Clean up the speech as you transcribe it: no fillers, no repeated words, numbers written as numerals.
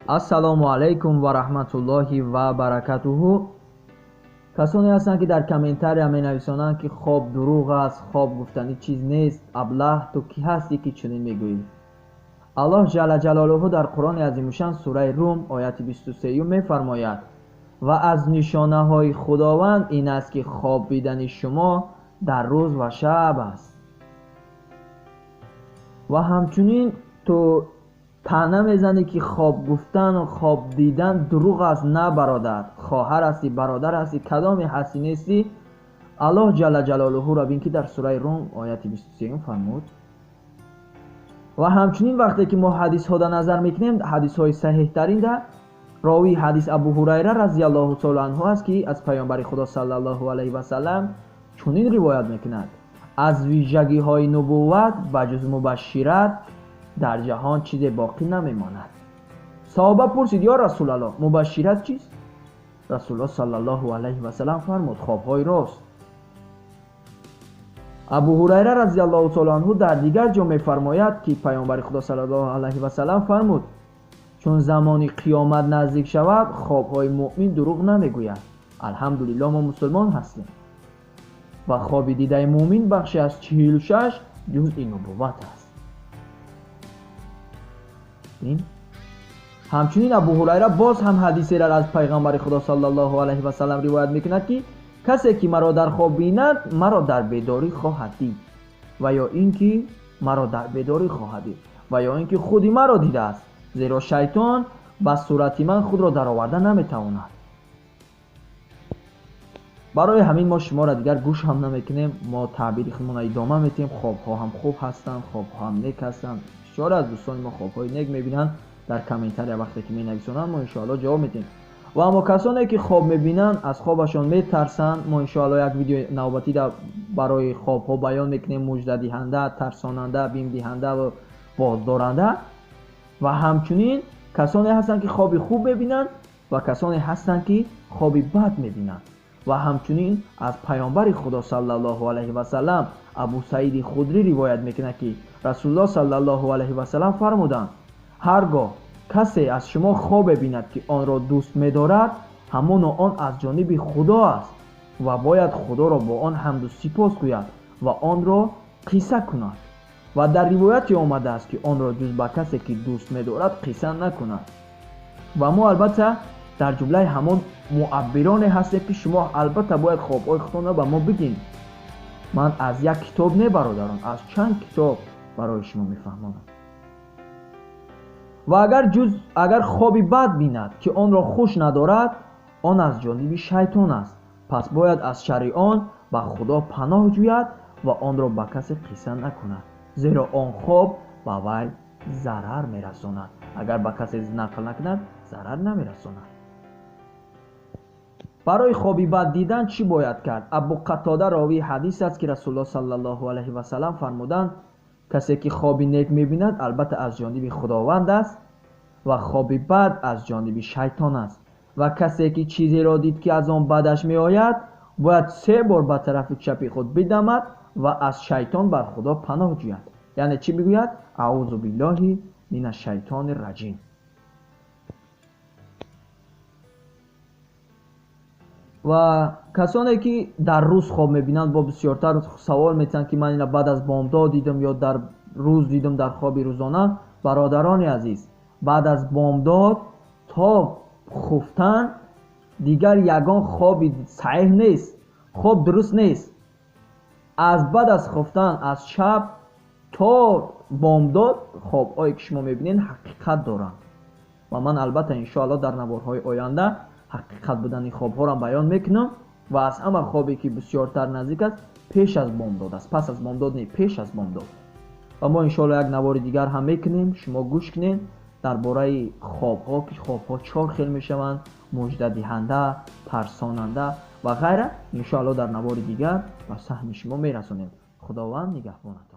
Ассалому алайкум ва раҳматуллоҳи ва баракатуҳу. Касоне ҳастанд, ки дар комментария менависонанд, ки хоб дурӯғ аст, хоб гуфтанӣ чиз нест, аблаҳ, ту кӣ ҳастӣ, ки чунин мегӯӣ? Аллоҳ ҷалла ҷалолуҳу дар Қуръони азимушшан сураи Рум ояти 23 мефармояд: ва аз нишонаҳои Худованд ин аст, ки хоб дидани шумо дар рӯз ва шаб аст. Ва ҳамчунин ту таъна мезанӣ, ки хоб гуфтану хоб дидан дурӯғ аст. На, бародар, хоҳар ҳастӣ, бародар ҳастӣ, кадоме ҳастӣ нестӣ, Аллоҳ ҷалла ҷалолуҳуро бин, ки дар сураи Рум ояти 23 фармуд. Ва ҳамчунин вақте ки мо ҳадисҳода назар мекунем, ҳадисҳои саҳеҳтаринда ровии ҳадис Абу Ҳурайра разияллоҳу таоло анҳу аст, ки аз паёмбари Худо саллаллоҳу алайҳи васаллам чунин ривоят мекунад: аз вижагиҳои нубувват ба ҷуз мубашшират дар ҷаҳон чизе боқӣ намемонад. Саҳоба пурсид: ё Расулаллоҳ, мубашшират чист? Расулуллоҳ саллаллоҳу алайҳи васаллам фармуд: хобҳои рост. Абу Ҳурайра разияллоҳу таоло анҳу дар дигар ҷо мефармояд, ки паёмбари Худо саллаллоҳу алайҳи васаллам фармуд: чун замони қиёмат наздик шавад, хобҳои муъмин дурӯғ намегӯяд. Алҳамдулиллоҳ, мо мусулмон ҳастем ва хоби дидаи муъмин бахше аз 46 ҷузъи нубувват аст. Ҳамчунин Абу Ҳурайра боз ҳам ҳадисеро аз пайғамбари Худо саллаллоҳу алайҳи васаллам ривоят мекунад, ки касе ки маро дар хоб бинад, маро дар бедорӣ хоҳад дид, ва ё ин ки маро дар бедорӣ хоҳад дид, ва ё ин ки худи маро дидааст, зеро шайтон ба сурати ман худро дароварда наметавонад. Барои ҳамин мо шуморо дигар гӯш ҳам намекунем, мо таъбири худмонро идома медиҳем. Хобҳо ҳам хуб ҳастанд, хобҳо ҳам нек ҳастанд. Бисёре аз дӯстони мо хобҳои нек мебинанд, дар комментария вақте ки менависонанд, мо иншоаллоҳ ҷавоб медиҳем. Ва аммо касоне ки хоб мебинанд, аз хобашон метарсанд, мо иншоаллоҳ як видеои навбатӣ барои хобҳо баён мекунем, муждадиҳанда, тарсонанда, бимдиҳанда ва боздоранда. Ва ҳамчунин касоне ҳастанд, ки хоби хуб мебинанд ва касоне ҳастанд, ки хоби бад мебинанд. Ва ҳамчунин аз паёмбари Худо саллаллоҳу алайҳи васаллам Абу Саиди Худрӣ ривоят мекунад, ки Расулуллоҳ саллаллоҳу алайҳи васаллам фармуданд: ҳар гоҳ касе аз шумо хобе бинад, ки онро дӯст медорад, ҳамоно он аз ҷониби Худо аст ва бояд Худоро бо он ҳамду сипос гӯяд ва онро қисса кунад. Ва дар ривояте омадааст, ки онро ҷуз ба касе ки дӯст медорад қисса накунад. Ва мо албатта дар ҷумлаи ҳамон муаббироне ҳастем, ки шумо албатта бояд хобҳои худтонро ба мо бигин. Ман аз як китоб не, бародарон, аз чанд китоб барои шумо мефаҳмонам. Ва агар хоби бад бинад, ки онро хуш надорад, он аз ҷониби шайтон аст, пас бояд аз шарри он ба Худо паноҳ ҷӯяд ва онро ба касе қисса накунад, зеро он хоб ба вай зарар мерасонад. Агар ба касе нақл накунад, зарар намерасонад. Барои хоби бад дидан чӣ бояд кард? Абу Қатода ровии ҳадис аст, ки Расулуллоҳ саллаллоҳу алайҳи васаллам фармуданд: касе ки хоби нек мебинад, албатта аз ҷониби Худованд аст ва хоби бад аз ҷониби шайтон аст. Ва касе ки чизеро дид, ки аз он бадаш меояд, бояд 3 бор ба тарафи чапи худ бидамад ва аз шайтон бар Худо паноҳ ҷӯяд. Яъне чӣ бигӯяд? Аузу биллоҳи минаш шайтони раҷим. Ва касоне ки дар рӯз хоб мебинанд, бо бисёртар савол метиҳанд, ки ман ина баъд аз бомдод дидам ё дар рӯз дидам дар хоби рӯзона. Бародарони азиз, баъд аз бомдод то хуфтан дигар ягон хоби саҳеҳ нест, хоб дуруст нест. Аз баъд аз хуфтан, аз шаб то бомдод хобҳое ки шумо мебинед ҳақиқат доранд. Ва ман албатта иншоаллоҳ дар наворҳои оянда ҳақиқат будани хобҳоро баён мекунам. Ва аз ҳама хобе ки бисёртар наздик аст, пеш аз бомдод аст, пас аз бомдод не, пеш аз бомдод. Ва мо иншоаллоҳ як навори дигар ҳам мекунем, шумо гӯш кунед дар бораи хобҳо, ки хобҳо чор хел мешаванд: муждадиҳанда, тарсонанда ва ғайра. Иншоаллоҳ дар навори дигар ба саҳми шумо мерасонем. Худованд нигаҳбонатон.